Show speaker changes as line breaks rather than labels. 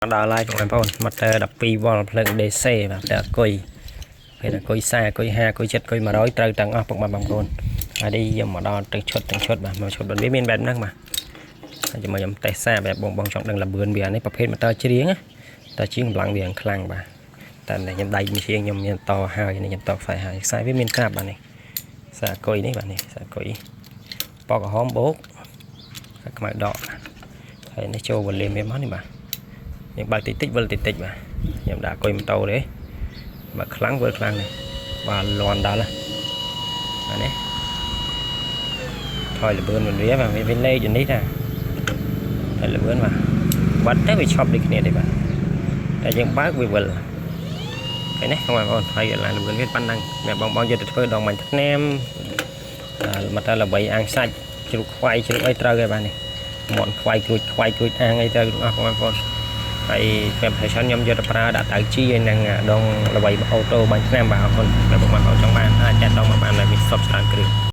ដល់ហើយបងប្អូនម៉ូទ័រ12វ៉ុលភ្លើង DC បាទតែអគុយពេលអគុយ40អគុយ50អគុយ70អគុយ100ត្រូវទាំងអស់ពុកម៉ែបងប្អូនហើយនេះយកមកដល់ទាំងឈុតទាំងឈុតបាទមកឈុតវាមានបែបហ្នឹងបាទហើយជាមួយខ្ញុំតេស្តសាបែបបងបងចង់ដឹងលបឿនវានេះប្រភេទម៉ូទ័រច្រៀងណាតែជាងកម្លាំងវាខ្លាំងបាទតែខ្ញុំដៃមួយជាងខ្ញុំមានតហើយនេះខ្ញុំតខ្សែហើយខ្សែវាមានក្រាបបាទនេះខ្សែអគុយនេះបាទនេះខ្សែអគុយពណ៌ក្រហមបូកខ្សែខ្មៅដកហើយនេះចូលវ៉ូលីមវាមកនេះបាទ យើងបើកតិចតិចវិលតិចតិចបាទខ្ញុំដាក់អគុយម៉ូតូទេបើខ្លាំងវិលខ្លាំងនេះបាទលន់ដល់បាទនេះថយលបឿនមិនវាបាទវាលេខយ៉ាងនេះតាថយលបឿនបាទបាត់ទៅវាឈប់ដូចគ្នាទេបាទតែយើងបើកវាវិលឃើញទេបងប្អូនហើយឡានលបឿនវាប៉ុណ្ណឹងអ្នកបងបងយកទៅធ្វើដងបាញ់ថ្នាំមកតើល្បីអាងសាច់ជ្រូកខ្វៃជ្រូកអីត្រូវហើយបាទនេះមាន់ខ្វៃគ្រួចខ្វៃគ្រួចអាងអីត្រូវទាំងអស់បងប្អូន ហើយ preparation ខ្ញុំយកទៅប្រើដាក់តៅជីហើយនឹងដងល្បីអូតូបាញ់ថ្នាំបាទអរគុណដែលបងប្អូនចង់បានអាចចាត់ដងមកបានដែលមានសពច្រើនគ្រឿង។